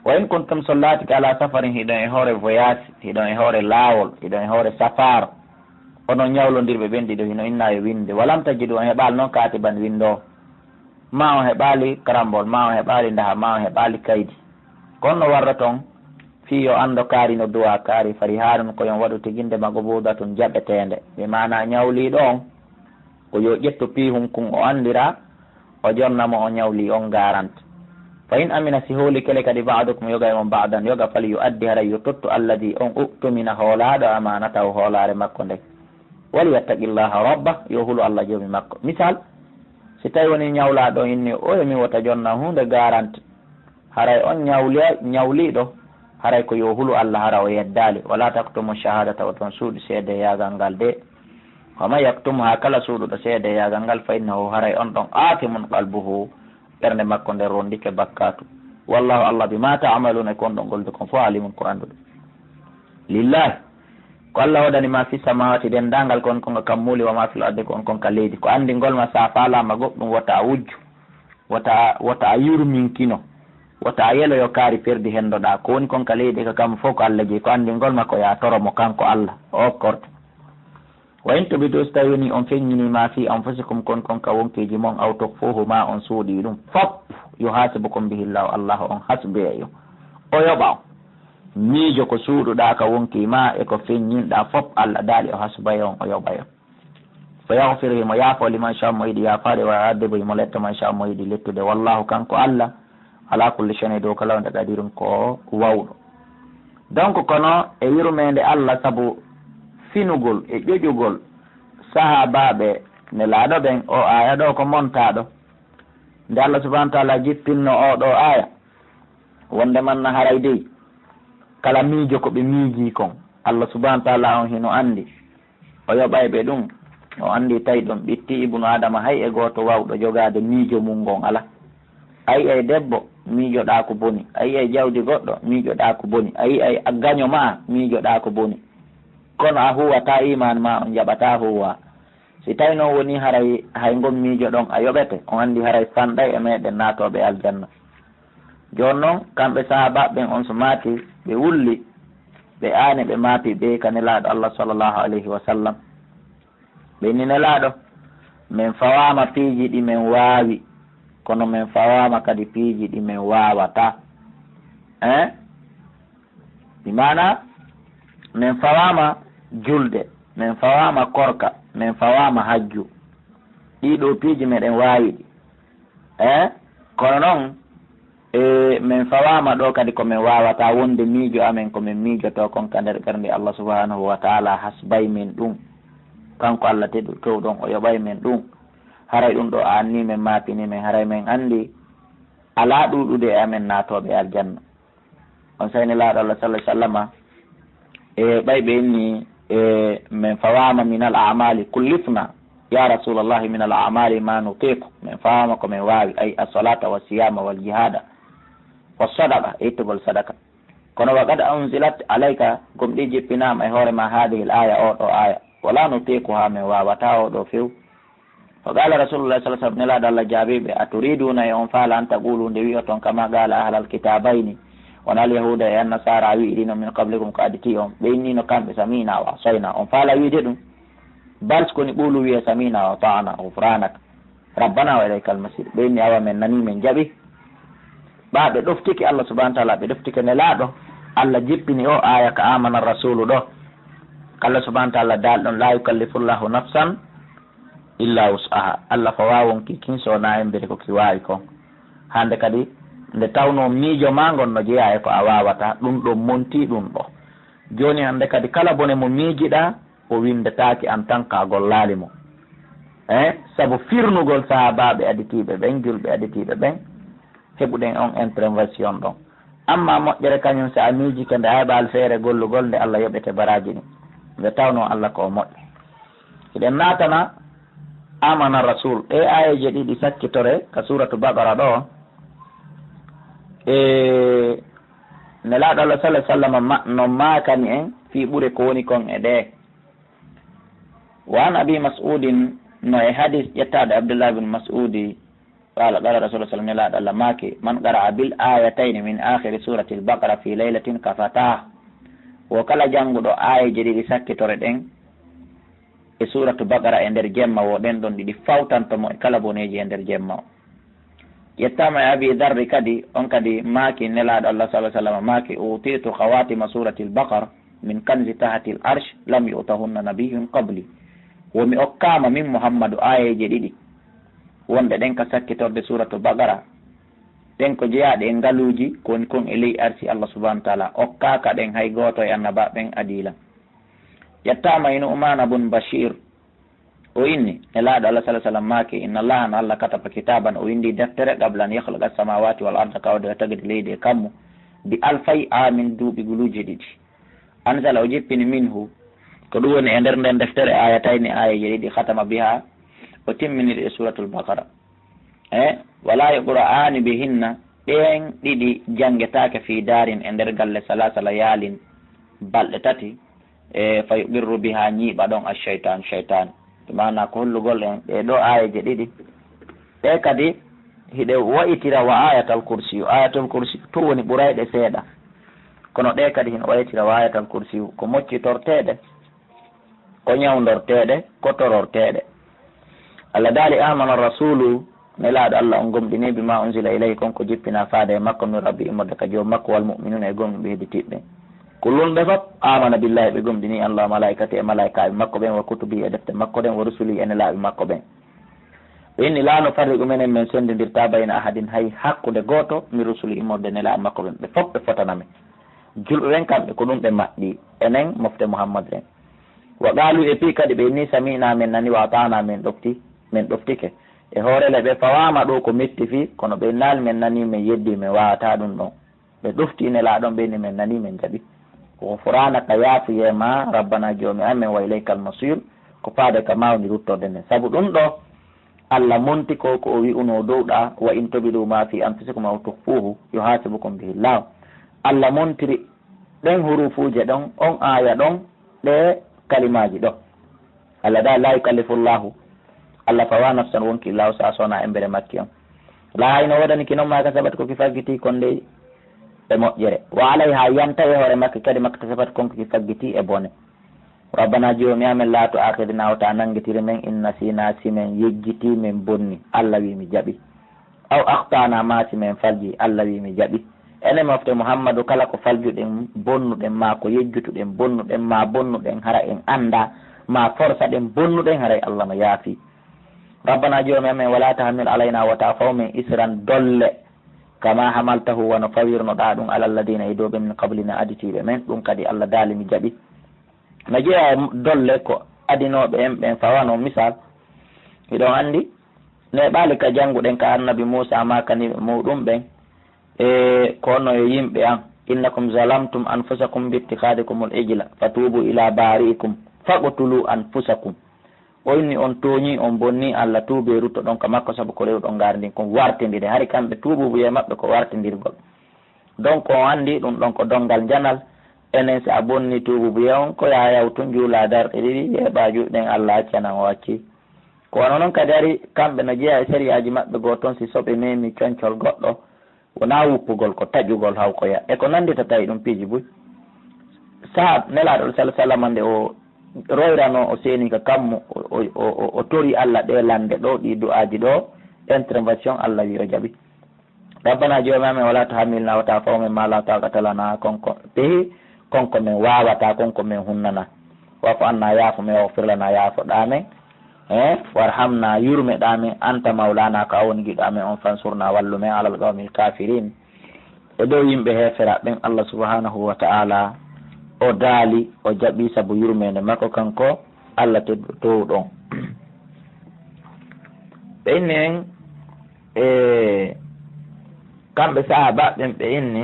Wa in kuntum, so laatike ala safarin, hiɗon e hoore voyage, hiɗon e hoore laawol, hiɗon e hoore safar, onon ñawlondirɓe ɓen ɗiɗo hino inna e winde. Walam tajidu, on heɓaali noon katiban winndoowo. Ma on heɓaali karambol, ma on heɓaali ndaha, ma on heɓaali kaydi. Kono no warra ton fii yo anndo kaari no duwa kaari, farihanun, ko yon waɗu tiginde, maqbudatun, jaɓeteende. Bi maana ñawliiɗo on, ko yo ƴettu piihun kun o anndira, o jonna mo o ñawli on garant. Fa in amina, si hooli kele kadi, ba'dukum, yoga e mon, ba'dan, yoga, fal yu addi, haray yo tottu, alladi, on u'tumina, hoolaaɗo, amanatahu, hoolaare makko nden. Wal yattaqillaha rabba, yo hulu Allah joomi makko. Misal, si tawi woni ñawlaaɗo inni, oye mi wota jonna huunde garant, haray on ñawli-, ñawliiɗo, haray ko yo hulu Allah, hara o yeddaali. Wala taktumu shahadata, oton suuɗu seedeyaagal ngal de. Wa man yaktumha, kala suuɗuɗo seedeyaagal ngal, fa innahu, haray on ɗon, aathimun qalbuhu, ɓernde makko nden rondike bakkaatu. Wallahu Allah, bima ta'maluna, e kon ɗon golde kon fof, alimun, ko annduɗo. Lillahi, ko Allah hoɗani ma fi samawati, denndaangal ko on kon ka kammuuli, wa ma fil ardi, ko on kon ka leydi. Ko anndingol ma, sa faalaama goɗɗum, wota a wujju, wota, wota a yurminkino, wota a yelo yo kaari perdi henndoɗaa. Ko woni kon ka leydi e ka kammu fof ko Allah jeyi. Ko anndingol ma ko ya toro mo kanko Allah, o okkorto. Wa in tubdu, so tawi woni on feññini ma fi anfusikum, kon kon ka wonkiiji mon, aw tukhfuhu, ma on suuɗi ɗum, fop, yuhasibukum bihi Allah, Allah on hasboyay on, o yoɓa on. Miijo ko suuɗuɗaa ka wonkii ma e ko feññinɗaa fop, Allah daali o hasboyay on, o yoɓay on. Fa yaghfiru, himo yaafoo, liman shaa, mo yiɗi yaafaade, wa yu'adhibu, himo letta, man shaa, mo yiɗi lettude. Wallahu, kanko Allah, ala kulli shay'in, e dow kala hunde, qadirun, ko wawɗo. Donc, kono e yurmeende Allah, sabu finugol e ƴoƴugol sahaabaaɓe Nelaaɗo ɓen, o aaya ɗo ko montaaɗo. Nde Allah subhanahu wa ta'ala jippinno oo ɗoo aaya, wonde man na haray dey, kala miijo ko ɓe miijii kon, Allah subhanahu wa ta'ala on hino anndi. O yoɓay ɓe ɗum. O anndi tawi ɗum ɓitti ibnu Adama, hay e gooto wawɗo jogaade miijo mum ngon alaa. Ay, ay debbo, miijoɗaa ko boni. A yi'ay jawdi goɗɗo, miijoɗaa ko boni. A yi'ay a gaño maa, miijoɗaa ko boni. Kono a huwataa iimaan maa on, jaɓataa huwaa. Si tawi noon wonii haray hay ngon miijo ɗon a yoɓete, on anndi haray fanɗay e meeɗen naatooɓe aljanna. Jooni noon, kamɓe sahaabaaɓe ɓen on so maati, ɓe wulli, ɓe aani, ɓe maapi, ɓe ka Nelaaɗo Allah sallallahu alayhi wa sallam. Ɓe inni Nelaaɗo, men fawaama piiji ɗi men waawi, kono men fawaama kadi piiji ɗi men waawataa. Hein? Bi maana, men fawaama julde, men fawaama korka, men fawaama hajju. Ɗii ɗoo piiji meɗen waawi ɗi. Eh? Kono noon, e, men fawaama ɗoo kadi ko men waawataa wonde miijo amen ko men miijotoo kon ka nder ɓernde Allah subhanahu wa taala hasbay men ɗum. Kanko Allah teɗu-, towɗon o yoɓay men ɗum. Haray ɗum ɗoo a annii men maapinii men, haray men anndi alaa ɗuuɗude e amen naatooɓe aljanna. On saa'i Nelaaɗo Allah sallallahu alaihi wasallama, e, ɓay ɓe inni, e, men fawaama min al a'mali kullifna, ya Rasulallahi, min al a'mali ma nutiqu, men fawaama ko men waawi, ay as-salata wa siyama wal jihada wa sadaqa, e ittugol sadaka. Kono wa qad unzilat alayka, gom ɗi jippinaama e hoore ma hadhihi al aya, oo ɗoo aya, wala nutiquha, men waawataa oo ɗoo few. Fa qala Rasulullah sallallahu alaihi wasallam, Nelaaɗo Allah jaabii ɓe, a turiduna, e on faala, an taqulu, nde wi'oton, kama qala ahlal kitabayni, wano al yahuda e an nasara wi'irino, min qablikum, ko aditi on? Ɓe innino kamɓe, sami'na wa asayna. On faala wi'ude ɗum? Bal, ko ni qulu, wi'e, sami'na wa ata'na, ghufranak rabbana wa ilaykal masir. Ɓe inni, awa men nanii, men jaɓi. Ɓaa ɓe ɗoftike Allah subhanahu wa taala, ɓe ɗoftike Nelaaɗo, Allah jippini o aya ka amana rasulu ɗoo. Allah subhanahu wa taala daal ɗon, la yukallifullahu nafsan illa wus'aha. Allah fawaa wonki kin so wonaa e mbele ko ki waawi kon. Hande kadi, nde tawnoo miijo maa ngon no jeyaa e ko a waawataa, ɗum ɗon montii ɗum ɗoo. Jooni hande kadi, kala bone mo miijiɗaa, o winndetaake en tant que a gollaali mo. Eh, sabu firnugol sahaabaaɓe aditiiɓe ɓen, julɓe aditiiɓe ɓen, heɓuɗen on intervention ɗon. Amma moƴƴere kañum, si a miijike nde, a heɓaali feere gollugol nde, Allah yoɓete baraaji ɗin. Nde tawnoo Allah ko o moƴƴo. Hiɗen naatana amana rasul. Ɗee aayeeje ɗiɗi sakkitore ka suuratu Baqara ɗoo. E Nelaaɗo Allah sallallahu alaihi wasallam ma-, no maakani en fii ɓure ko woni kon e ɗee. Wa an Abi Mas'udin, no e hadis ƴettaaɗo Abdullah bin Mas'udi, qala, qala Rasulullah sallallahu alaihi wasallam, Nelaaɗo Allah maaki, man qara'a bil ayatayni min akhiri suratil Baqara fi laylatin kafatah. Wo kala jannguɗo aayeeje ɗiɗi sakkitore ɗen e suuratu Baqara e nder jemma, wo ɗen ɗon ɗiɗi fawtanto mo e kala boneeji e nder jemma o. Ƴettaama e Abi Darri kadi, on kadi maaki, Nelaaɗo Allah sallallahu alaihi wasallam maaki, utitu khawatima suratil Baqara min kanzi tahatil arsh lam yu'tahunna nabiyyun qabli. Wo mi okkaama min Muhammadu aayeeje ɗiɗi wonɗe ɗen ka sakkitorde suuratu Baqara, ɗen ko jeyaaɗe e ngaluuji ko woni kon e ley arsi Allah subhanahu wa taala, okkaaka ɗen hay gooto e annabaaɓe ɓen adii lan. Ƴettaama e Nu'maana bun Bashir, o inni, Nelaaɗo Allah sallallahu alaihi wasallam maaki, inna Allaha, no Allah, kataba kitaban, o winndi deftere, qabla an yakhluqa as-samawati wal arda, ka o waɗira tagdi leydi e kammu, bi alfay amin, duuɓi guluuje ɗiɗi. Anzala, o jippini, minhu, ko ɗum woni e nder nden deftere, ayatayni, aayeeje ɗiɗi, khatama biha, o timmini ɗe e Suratul Baqara. E, wala yuqra'ani bihinna, ɗeen ɗiɗi janngetaake fi daarin, e nder galle, salasa layalin, balɗe tati, e, fa yuqirru biha, ñiiɓa ɗon ash-shaytan, shaytan. Maana ko hollugol en ɗee ɗoo aayeeje ɗiɗi. Ɗee kadi hiɗe wa'itira wa ayatal kursiyu. Ayatul kursiyu tun woni ɓurayɗe seeɗa. Kono ɗee kadi hino wa'itira wa ayatal kursiyu. Ko moccitorteeɗe, ko ñawndorteeɗe, ko tororteeɗe. Allah daali, amana rasulu, Nelaaɗo Allah on gomɗinii, bima unzila ilayhi, kon ko jippinaa faade e makko, min rabbi, immorde ka joom makko, wal mu'minuna, e gomɗinɓe hedditiiɓe ɓen. Kullun, ɓe fop, amana billahi, ɓe gomɗinii Allah, wa malaikati, e malaikaaɓe makko ɓen, wa kutubi, e defte makko ɗen, wa rusuli, e nelaaɓe makko ɓen. Ɓe inni, la nufarriqu, menen men senndindirtaa, bayna ahadin, hay hakkunde gooto, min rusuli, immorde nelaaɓe makko ɓen. Ɓe fop ɓe fotana men. Julɓe ɓen kamɓe ko ɗum ɓe maɗɗi, enen mofte Muhammad en. Wa qaalu, e fii kadi ɓe inni, sami'na, men nani, wa ata'na, men ɗofti, men ɗoftike. E hoore le ɓe fawaama ɗoo ko metti fii, kono ɓe naali, men nani, men yeddi, men waawataa ɗum ɗon. Ɓe ɗofti Nelaaɗo on, ɓe inni, men nani, men jaɓi. Ghufranaka, yaafuyee maa, Rabbana, Joomi amen, wa ilaykal masiir, ko faade ka maa woni ruttorde nden. Sabu ɗum ɗoo, Allah monti ko ko o wi'unoo dow ɗaa, "Wa in tubidu ma fi anfusikum aw tukhfuhu yuhasibukum bihi Allah." Allah montiri ɗen hurufuuje ɗon, on aaya ɗon, ɗe kalimaaji ɗo. Allah da, "La yukallifu Allahu." Allah fawa nafsan wonki illa wus'aha, so wonaa embere makki on. Laa, hino woodani ki non ma kasabat, ko ki faggitii kon dey e moƴƴere. Wa alayha, yanta e hoore makki kadi, maktasabat, kon ko ki faggitii e bone. Rabbana, Joomi amen, la tu'akhidhna, wota nangitir men, in nasina, si men yejjitii, men bonni. Allah wi mi jaɓi. Aw akhtana, ma si men falji, Allah wi mi jaɓi. Enen mofte Muhammadu, kala ko faljuɗen, bonnuɗen, ma ko yejjutuɗen, bonnuɗen, ma bonnuɗen, hara en annda, ma forsaɗen, bonnuɗen, haray Allah no yaafi. Rabbana, Joomi amen, wala tahmil alayna, wota faw men isran dolle, kama hamaltahu, wano fawirnoɗaa ɗum, ala alladina, e dow ɓe, min qablina, aditiiɓe men. Ɗum kadi Allah daali mi jaɓi. No jeyaa e dolle ko adinooɓe en ɓen fawano. Misal, hiɗon anndi neeɓaali ka jannguɗen ka Annabi Muusa ma ka niɓe muuɗum ɓen, e ko no yo yimɓe an, innakum zalamtum anfusakum bi ittikhadikumul ijla fatubu ila bari'ikum faqtulu anfusakum. O inni on tooñii, on bonnii Allah, tuubee ruttoɗon ka makko sabu ko rewɗon ngaari ndin kon wartindire. Hari kamɓe tuubuubuyee maɓɓe ko wartindirgol. Donc on anndi ɗum ɗon ko donngal njanal. Enen si a bonnii tuubuubuyee on, ko yaa yaw tun juulaa darɗe ɗiɗi, yeeɓaa juuɗe ɗen, Allah accanan o accii. Ko wano non kadi hari kamɓe no jeyaa e sariyaaji maɓɓe goo ton, si soɓe meemii concol goɗɗo, wonaa wuppugol, ko taƴugol hawkoya e ko nannditata e ɗum piiji buy. Sahaa Nelaaɗo sala salama nde o royranoo, o seeni ka kammu, o, o, o, o, o tori Allah ɗee lannde ɗoo, ɗii du'aaji ɗoo, intervention, Allah wi o jaɓi. Rabbana, Joomi amen, wala tuhammilna, wota faw men ma la taqata lana, kon ko, bihi, kon ko men waawataa, kon ko men hunnanaa. Wa'fu anna, yaafo men, waghfir lana, yaafoɗaa men, eh, warhamna, yurmeɗaa men, anta mawlana, ko a woni giɗo amen on, fansurna, wallu men, alal qawmil kafirin, e dow yimɓe heeferaaɓe ɓen. Allah subhanahu wa ta'ala o daali, o jaɓi sabu yurmeende makko, kanko Allah tedduɗo toowɗo on. Ɓe inni en, e kamɓe sahaabaaɓe ɓen, ɓe inni,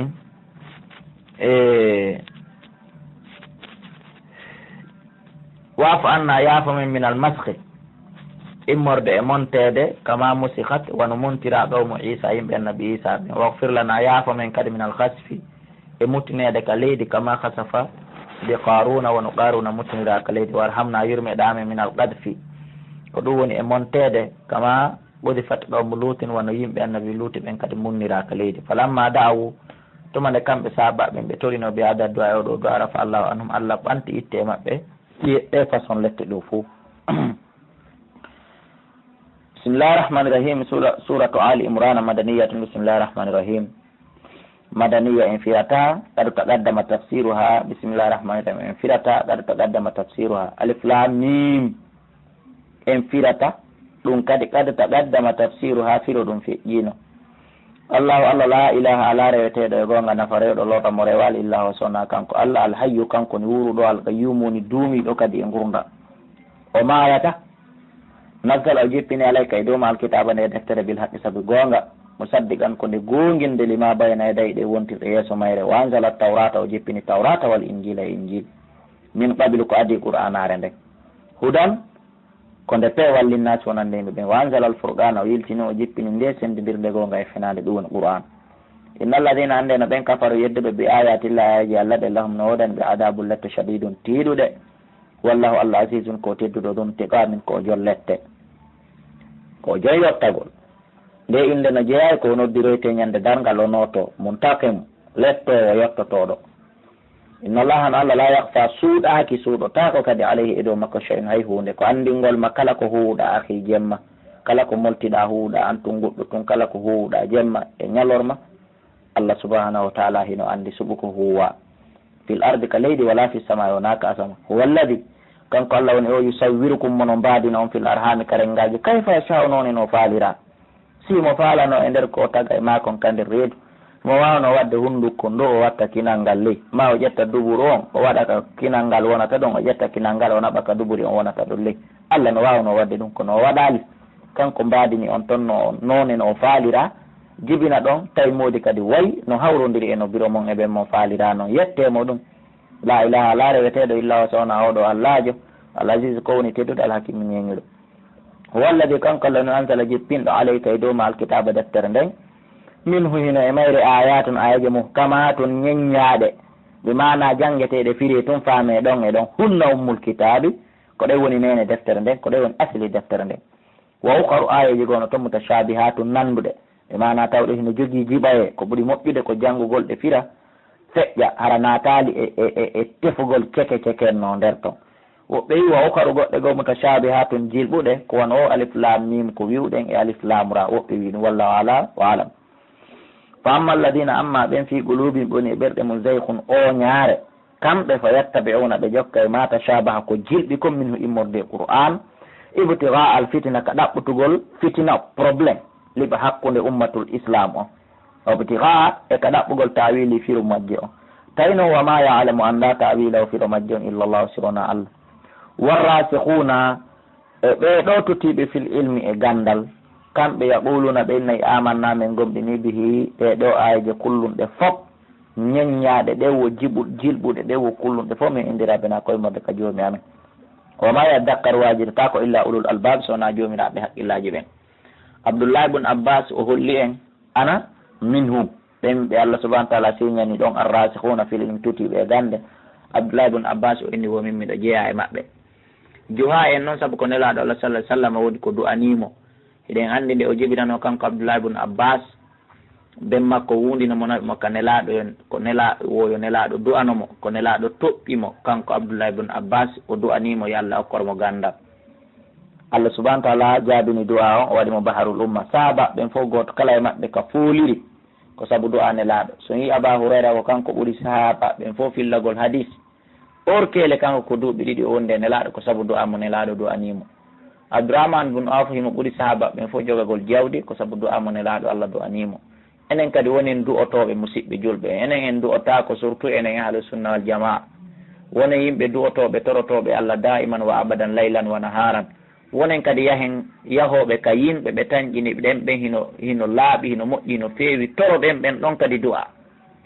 e, "Wa'fu anna, yaafo men, minal maskhi, immorde e monteede, kama musikhat, wano montira qawmu Isa, yimɓe Annabi Isa ɓen. Waghfir lana, yaafo men kadi, minal khasfi, e muttineede ka leydi, kama khasafa bi Qaruna, wano Qaruna muttinira ka leydi. Warhamna, yurmeɗaa men, minal qadfi, ko ɗum woni e monteede, kama qudifat qawmu Lutin, wano yimɓe Annabi Luti ɓen kadi munnira ka leydi. Falamma da'awu, tuma nde kamɓe sahaabaaɓe ɓen ɓe torino, bi hada du'a, e oɗo du'a, rafa Allahu anhum, Allah ɓanti itte e maɓɓe ɗe façon lette ɗo fow." Bismillahir Rahmanir Rahim. Sura, Suratu Ali Imran, Madaniyatun. Bismillahir Rahmanir Rahim. Madaniya, en firata, qad taqaddama tafsiruha. Bismillahir Rahmanir Rahim. En firata, qad taqaddama tafsiruha. Alif Lam Mim. En firata ɗum kadi, qad taqaddama tafsiruha, firo ɗum feƴƴiino. Allahu Allah, la ilaha, alaa reweteeɗo e goonga nafa rewɗo lorra mo rewaali, illa huwa, so wonaa kanko Allah, al hayyu, kanko woni wuuruɗo, al qayyumu, woni duumiiɗo kadi e ngurndan. O maayata. Nazzala, o jippini, alayka, e dow ma, alkitaaba, nde deftere, bil haqqi, sabu goonga, musaddiqan, ko nde goonginde, lima bayna yadayhi, ɗe wontirɗe yeeso mayre, wa anzala tawrata, o jippini tawrata, wal injila, e injil, min qablu, ko adii qur'aanaare nden, hudan, ko nde peewal, linnaasi, wonande yimɓe ɓen, wa anzala al furqaana, o yiltini, o jippini nde senndindirde goonga e fenaande, ɗum woni qur'aan. Inna alladina, annde no ɓen, kafaru, yedduɓe, bi ayatillahi, ayaji Allah ɗe, lahum, no woodani ɓe, adabun, lette, shadidun, tiiɗuɗe. Wallahu, Allah, azizun, ko tedduɗo, dun tiqamin, ko jom lette, ko jom yottagol. Nde innde no jeyaa e ko o noddiroytee ñande darngal, o nooto, muntaqim, lettoowo, yottotooɗo. Inna Allaha, no Allah, la yakhfa, suuɗaaki, suuɗotaako kadi, alayhi, e dow makko, shay'un, hay huunde. Ko anndingol ma kala ko huuwɗaa, akhi, jemma, kala ko moltiɗaa, huuwɗaa, an tun, goɗɗo tun, kala ko huuwɗaa, jemma e ñalorma, Allah subhanahu wa ta'ala hino anndi suɓu ko huuwaa. Fil ardi, ka leydi, wala fis samaa'i, wonaa ka asama. Huwa alladhi, kanko Allah woni o, yusawwirukum, mo no mbaadina on, fil arhami, ka renngaaji, kayfa yasha'u, noone no faaliraa. Si mo faalano e nder ko o taga e maakon ka nder reedu, mo waawno waɗde hunndukko ndo o watta kinal ngal ley, ma o ƴetta duburu on o waɗa ka kinal ngal wonata ɗon, o ƴetta kinal ngal o naɓa ka duburi on wonata ɗon ley. Allah no waawno waɗde ɗum, kono o waɗaali. Kanko mbaadini on ton no, noone no o faaliraa, jibina ɗon, tawi moodi kadi wayi no hawrondiri e no biro mon e ɓen mo faaliraa non. Yettee mo ɗum. La ilaha, alaa reweteeɗo illa huwa, so wonaa oo ɗoo Allaajo, al aziz, ko woni tedduɗo, al hakimu, ñeeñuɗo. Huwa alladhi, kanko Allah no, anzala, jippinɗo, alayka, e dow ma, alkitaaba, deftere nden, minhu, hino e mayre, ayatun, ayaje muhkamatun, ñeññaaɗe, bi maana janngeteeɗe, firee tun, faamee ɗon e ɗon, hunna ummul kitaabi, ko ɗen woni neene deftere nden, ko ɗen woni asli deftere nden. Wa ukharu, ayaji goo no ton, mutashabihatun, nannduɗe, bi maana tawɗe hino jogii jiɓayee, ko ɓuri moƴƴude ko janngugol ɗe fira, feƴƴa, hara naataali e, e, e, e tefugol ceke ceke no nder ton. Woɓɓe wi'i, wa ukharu, goɗɗe goo, mutashabihatun, jilɓuɗe, ko wano o alif lam mim ko wi'uɗen e alif lam ra, woɓɓe wi'i ɗum, wallahu ala wa alam. Fa amma alladhina, amma ɓen, fi qulubihim, woni e ɓerɗe mum, zayghun, ooñaare, kamɓe, fa yattabi'una, ɓe jokkay, ma tashabaha, ko jilɓi kon, minhu, immorde e Qur'an, ibtigha al fitina, ka ɗaɓɓutugol fitina, problème, liɓa hakkunde ummatul islam on. Ibtigha, e ka ɗaɓɓugol ta'wili, firu majje on. Tawi non, wa ma ya'lamu, annda ta'wilahu, firo majje on, illa Allah, si wona Allah. Warrasikhuna, e ɓee ɗoo tutiiɓe, fil ilmi, e ganndal, kamɓe, yaquluna, ɓe innay, amanna, men gomɗini, bihi, ɗee ɗoo aayeeje kullun ɗe fof, ñeññaaɗe ɗen wo jiɓu-, jilɓuɗe ɗen wo kullun ɗe fof, min indi rabbina, ko immorde ka Joomi amen. Wa ma yadhakkaru, waajidataako, illa ulul albab, so wonaa joomiraaɓe haqqillaaji ɓen. Abdullah ibn Abbas o holli en, ana minhum, ɓen ɓe Allah subhanahu wa ta'ala siñani ɗon, arrasikhuna fil ilmi, tutiiɓe e gannde. Abdullah ibn Abbas o inni, wo min miɗo jeyaa e maɓɓe. Juha en noon, sabu ko Nelaaɗo Allah sallallahu alaihi wasallam woni ko du'anii mo. Hiɗen anndi nde o jibinanoo kanko Abdullah ibn Abbas, ben makko wundino mo, naɓi mo ka Nelaaɗo, yo, ko Nela-, wo yo Nelaaɗo du'ano mo, ko Nelaaɗo toɓɓi mo, kanko Abdullah ibn Abbas, o du'anii mo yo Allah okkor mo ganndal. Allah subhanahu wa ta'ala jaabini du'a on, o waɗi mo baharul umma. Sahaaba ɓen fof, gooto kala e maɓɓe ka fooliri, ko sabu du'a Nelaaɗo. So on yi'i Aba Hurayra, ko kanko ɓuri sahaaba ɓen fof fillagol hadis. Orkele, kanko ko duuɓi ɗiɗi o wondi e Nelaaɗo, ko sabu du'a mo Nelaaɗo du'anii mo. Abdurrahman bun Awf, himo ɓuri sahaaba ɓen fof jogagol jawdi, ko sabu du'a mo Nelaaɗo, Allah du'anii mo. Enen kadi, wonen du'otooɓe, musiɓɓe julɓe. Enen en du'otaako, surtout enen ahlu sunna wal jamaa. Wonen yimɓe du'otooɓe, torotooɓe Allah daa'iman wa abadan, laylan wa nahaaran. Wonen kadi yahen, yahooɓe ka yimɓe ɓe tanƴini ɗen ɓen, hino, hino laaɓi, hino moƴƴi, hino feewi, toroɗen ɓen ɗon kadi du'a.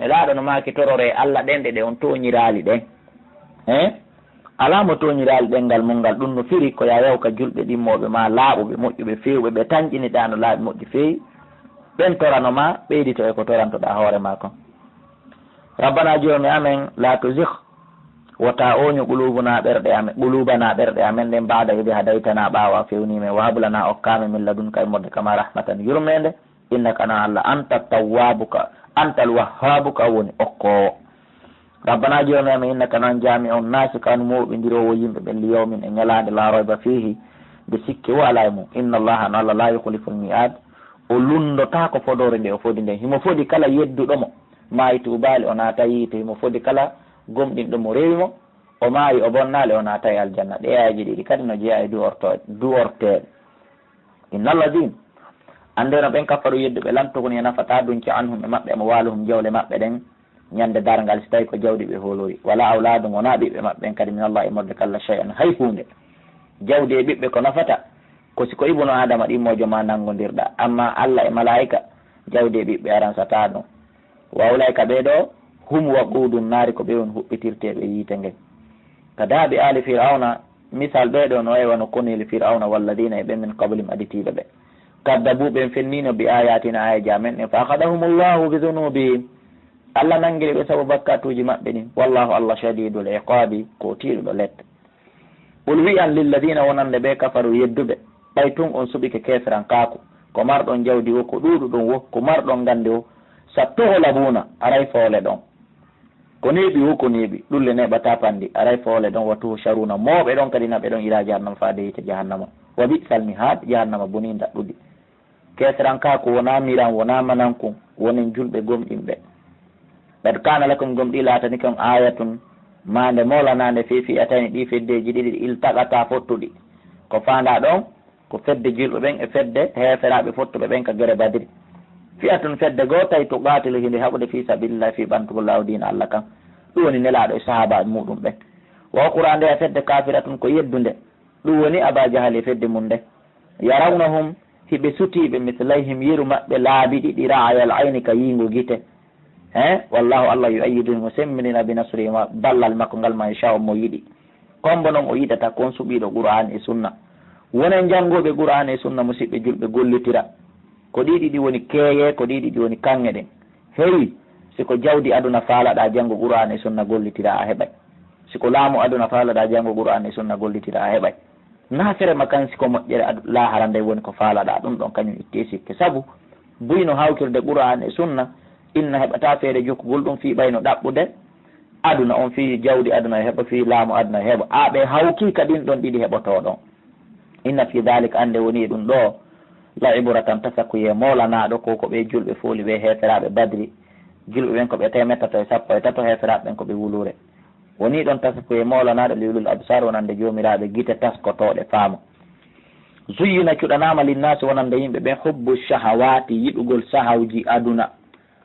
Nelaaɗo no maaki, tororee Allah ɗen ɗe, ɗe on tooñiraali ɗen. He? Alaa mo tooñiraali ɗemngal mun ngal. Ɗum no firi ko yaa yahu ka julɓe ɗimmooɓe ma, laaɓuɓe, moƴƴuɓe, feewɓe, ɓe tanƴiniɗaa no laaɓi, moƴƴi, feewi. Ɓen torano ma, ɓeydito e ko torantoɗaa hoore maa kon. Rabbana, Joomi amen, la tuzigh, wota ooñu, qulubuna, ɓerɗe amen, qulubana, ɓerɗe amen ɗen, ba'da idh hadaytana, ɓaawo a fewnii men, wa hab lana, okkaa men, min ladunka, immorde ka maa, rahmatan, yurmeende, innaka, an Allah, anta tawwabuka, anta alwahhabuka, woni okkoowo. Rabbana, Joomi amen, innaka, an, jami'un nasi, ko an mooɓindiroowo yimɓe ɓen, li yawmin, e ñalaande, la rayba fihi, nde sikke wo alaa e mum. Inna Allaha, an Allah, la yukhlifu almi'ad, o lunndotaako fodoore nde o fodi nden. Himo fodi kala yedduɗo mo, maayi tuubaali, o naata yiite. Himo fodi kala gomɗinɗo mo, rewi mo, o maayi, o bonnaali, o naatay aljanna. Ɗe aayeeji ɗiɗi kadi no jeyaa e du'orto-, du'orteeɗe. Inna alladhina, anndeno ɓen, kafaru, yedduɓe, lan tughniya, nafataa dunca, anhum, e maɓɓe, amwaluhum, jawle maɓɓe ɗen, ñande darngal, si tawi ko jawdi ɓe hoolori, wala awladuhum, wonaa ɓiɓɓe maɓɓe ɓen kadi, min Allah, immorde ka Allah, shay'an, hay huunde. Jawdi e ɓiɓɓe ko nafata, ko si ko ibnu Adama ɗimmoojo ma nanngondirɗaa, amma Allah e malaa'ika, jawdi e ɓiɓɓe aransataa ɗum. Wa ulaa'ika, ɓee ɗoo, hum waquudu nnaari, ko ɓe woni huɓɓitirteeɓe yiite ngen. Ka daabi aali Fir'awna, misal ɓee ɗoo no e wano koniili Fir'awna, walladina, e ɓen, min qablihim, aditiiɓe ɓe. Kaddabu, ɓen fenniino, bi ayatina, aayeeje amen ɗen, fa akhadhahumu llahu bi dhunubihim, Allah nanngiri ɓe sabu bakkatuuji maɓɓe ɗin. Wallahu, Allah, shadidul iqabi, ko tiiɗuɗo lette. Qul, wi'an, lilladina, wonande ɓe, kafaru, yedduɓe, ɓay tun on suɓike keeferankaaku, ko marɗon jawdi wo, ko ɗuuɗuɗon wo, ko marɗon gannde wo, satughlabuna, aray foole ɗon. Ko neeɓi wo, ko neeɓi, ɗulle neeɓataa panndi, aray foole ɗon, wa tuhsharuna, mooɓe ɗon kadi, naɓe ɗon, ila jahannama, faade yiite jahannama. Wa bi'sal mihad, jahannama bonii ndaɗɗudi. Keeserankaaku wonaa miran, wonaa manankun, wonen julɓe gomɗinɓe. Qad kaana lakum, gomɗii laatanike on, aayatun, maande moolanaande, fii fi'atayni, ɗii feddeeji ɗiɗi, iltaqataa, fottuɗi. Ko faandaa ɗon, ko fedde julɓe ɓen e fedde heeferaaɓe fottuɓe ɓen ka gere Badri. Fi'atun, fedde gootay, tuqaatilu, hinde haɓude, fii sabiilillahi, fii ɓantugol laawo diina Allah kan. Ɗum woni Nelaaɗo e sahaabaaɓe muuɗum ɓen. Wa ukhraa, ndeya fedde, kaafiratun, ko yeddunde. Ɗum woni Abaa Jahali e fedde mum nden. Yarawnahum, hiɓe sutii ɓe, mislayhim, yeru maɓɓe laabi ɗiɗi, ra'ayal ayni, ka yiingo gite. He, wallahu, Allah, yu'ayyidu, himo semmbinɗina, bi nasrihi, ma ballal makko ngal, man yasha'u, mo yiɗi. Kombo non o yiɗata kon suɓiiɗo Qur'aan e Sunna. Wonen janngooɓe Qur'aana e Sunna, musiɓɓe julɓe, gollitira. Ko ɗii ɗiɗi woni keeye, ko ɗii ɗiɗi woni kaŋŋe ɗen. Heewi, si ko jawdi aduna faalaɗaa, janngo Qur'aana e Sunna, gollitira, a heɓay. Si ko laamu aduna faalaɗaa, janngo Qur'aana e Sunna, gollitira, a heɓay. Naafere ma kan, si ko moƴƴere adu-, laahara nden woni ko faalaɗaa, ɗum ɗon kañum ittee sikke. Sabu buy no hawkirde Qur'aana e Sunna, inna heɓataa feere jokkugol ɗum fii ɓay no ɗaɓɓude aduna on, fii jawdi aduna e heɓa, fii laamu aduna e heɓa. A ɓe hawkii ka ɗin ɗon ɗiɗi heɓotoo ɗon. Inna fii daalika, annde woni e ɗum ɗoo, la ibratan, tasakuye moolanaaɗo, ko ko ɓe julɓe fooli ɓe heeferaaɓe Badri. Julɓe ɓen ko ɓe teemeɗɗe tato e sappo e tato, heeferaaɓe ɓen ko ɓe wuluure. Woni ɗon tasakuye moolanaaɗo, li ulil absaar, wonande joomiraaɓe gite taskotooɗe faama. Zuyyina, cuɗanaama, linnaasi, wonande yimɓe ɓen, hubbu shahawaati, yiɗugol sahawji aduna.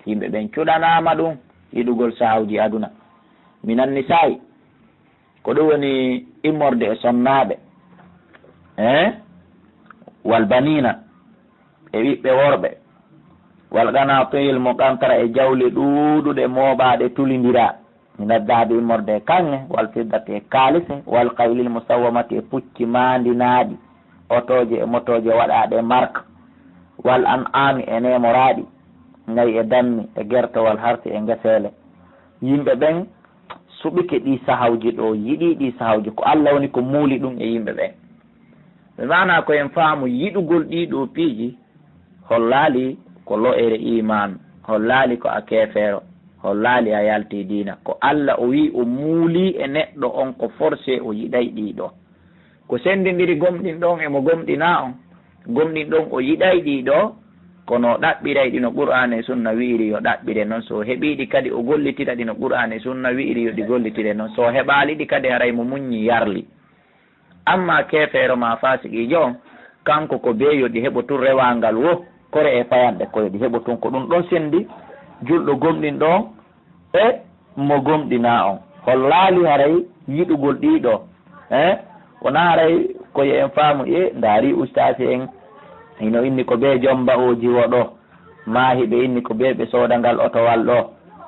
Yimɓe ɓen cuɗanaama ɗum, yiɗugol sahawji aduna. Minan nisaa'i, ko ɗum woni immorde e sonnaaɓe, eh? Wal baniina, e ɓiɓɓe worɓe. Wal qanaatiiril muqantara, e jawle ɗuuɗuɗe mooɓaaɗe tulindiraa. Mina dahabi, immorde e kaŋŋe, wal fiddati, e kaalise, wal kaylil musawwamati, e pucci maandinaaɗi, otooje e motooje waɗaaɗe mark, wal an'aami, e neemoraaɗi, ngayi e dammi, e gerte, wal harsi, e ngeseele. Yimɓe ɓen suɓike ɗii sahawji ɗoo, yiɗii ɗii sahawji, ko Alla woni ko muuli ɗum e yimɓe ɓen. Ɓe maanaa ko en faamu yiɗugol ɗii ɗoo piiji, hollaali ko lo'ere iimaan, hollaali ko a keefeero, hollaali a yaltii diina. Ko Alla o wi'i o muulii e neɗɗo on ko forcé o yiɗay ɗii ɗoo. Ko senndindiri gomɗin ɗon e mo gomɗinaa on, gomɗin ɗon o yiɗay ɗii ɗoo, kono o ɗaɓɓiray ɗi no Qur'aana e Sunna wi'iri yo ɗaɓɓire non. So o heɓii ɗi kadi o gollitira ɗi no Qur'aana e Sunna wi'iri yo ɗi gollitire non. So o heɓaali ɗi kadi haray mo muññi yarli. Ammaa keefeero maa faasiqiijo on, kanko ko bee yo ɗi heɓo tun rewaangal wo, kore e payanɗe ko yo ɗi heɓo tun. Ko ɗum ɗon senndi julɗo gomɗinɗo on e mo gomɗinaa on. Hollaali haray yiɗugol ɗii ɗoo, eh? Wonaa haray ko yo en faamu, e ndaari ustaasi en, hino inni ko bee jomba o jiwo ɗoo, maa hiɓe inni ko bee ɓe sooda ngal otowal ɗoo,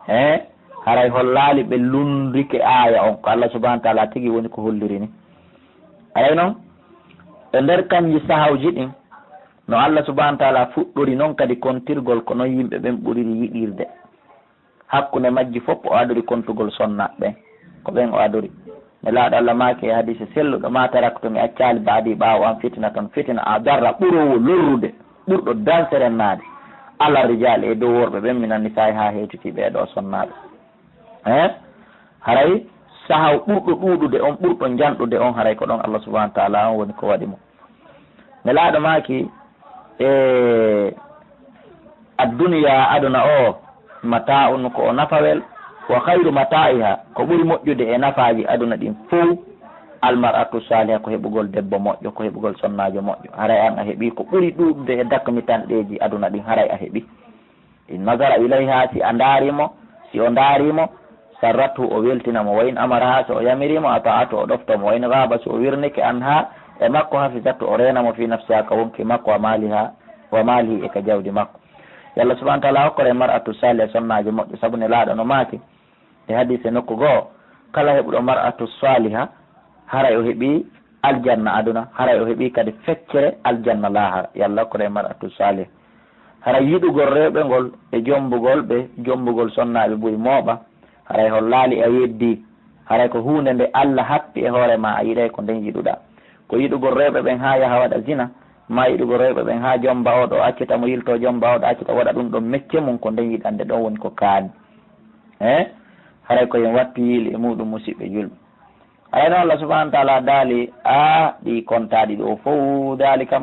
eh? Haray hollaali ɓe lunndike aaya on, ko Alla subhaanahu wa ta'aala tigi woni ko holliri ni. Aray non, e nder kanji sahawji ɗin, no Alla subhaanahu wa ta'aala fuɗɗori non kadi kontirgol, ko non yimɓe ɓen ɓuriri yiɗirde. Hakkunde majji fof o adori kontugol sonnaaɓe ɓen. Ko ɓen o adori. Nelaaɗo Alla maaki e hadiise selluɗo, "Ma taraktu, mi accaali ba'di ɓaawo an fitnatan, fitina, adarra, ɓuroowo lorrude, ɓurɗo danserennaade, ala rijaali, e dow worɓe ɓen, mina nisaa'i, haa hewtiti ɓee ɗoo sonnaaɓe." Eh? Haray sahaw ɓurɗo ɗuuɗude on, ɓurɗo njanɗude on, haray ko ɗon Allah subhanahu wa ta'ala on woni ko waɗi mo. Nelaaɗo maaki, e adduniya aduna o, mata'un ko o nafawel, wa khayru mata'iha, ko ɓuri moƴƴude e nafaaji aduna ɗin fow, almar'atu saliha, ko heɓugol debbo moƴƴo, ko heɓugol sonnaajo moƴƴo. Haray an a heɓi ko ɓuri ɗuuɗude e dakmitanɗeeji aduna ɗin, haray a heɓi. In nazara ilayha, si a ndaari mo, si o ndaari mo, sarrathu, o weltina mo, wa in amaraha, so o yamiri mo, ata'athu, o ɗofto mo, wa in ghaba, so o wirnike anha, e makko, hafizathu, o reena mo, fi nafsiha, ka wonki makko, wa maliha, wa malihi, e ka jawdi makko. Yo Allah subhanahu wa ta'ala hokkore mar'atu saliha sonnaajo moƴƴo, sabu Nelaaɗo no maaki e hadiise nokku goo, kala heɓuɗo mar'atu saliha, haray o heɓi aljanna aduna, haray o heɓi kadi feccere aljanna laahara. Yo Allah hokkore mar'atu saliha. Haray yiɗugol rewɓe ngol e jombugol ɓe, jombugol sonnaaɓe buy mooɓa, haray hollaali a yeddii. Haray ko huunde nde Allah happi e hoore ma, a yiɗay ko nden yiɗuɗaa. Ko yiɗugol rewɓe ɓen haa yaha waɗa zina, maa yiɗugol rewɓe ɓen haa jomba o ɗo accita mo yiltoo, jomba o ɗo accita waɗa ɗum ɗon mecce mum, ko nden yiɗande ɗon woni ko kaani. Eh? Haray ko en wattu yiili e muɗum, musiɓɓe julɓe. Haray non Allah subhanahu wa ta'ala daali, a ɗi kontaaɗi ɗo fow, daalika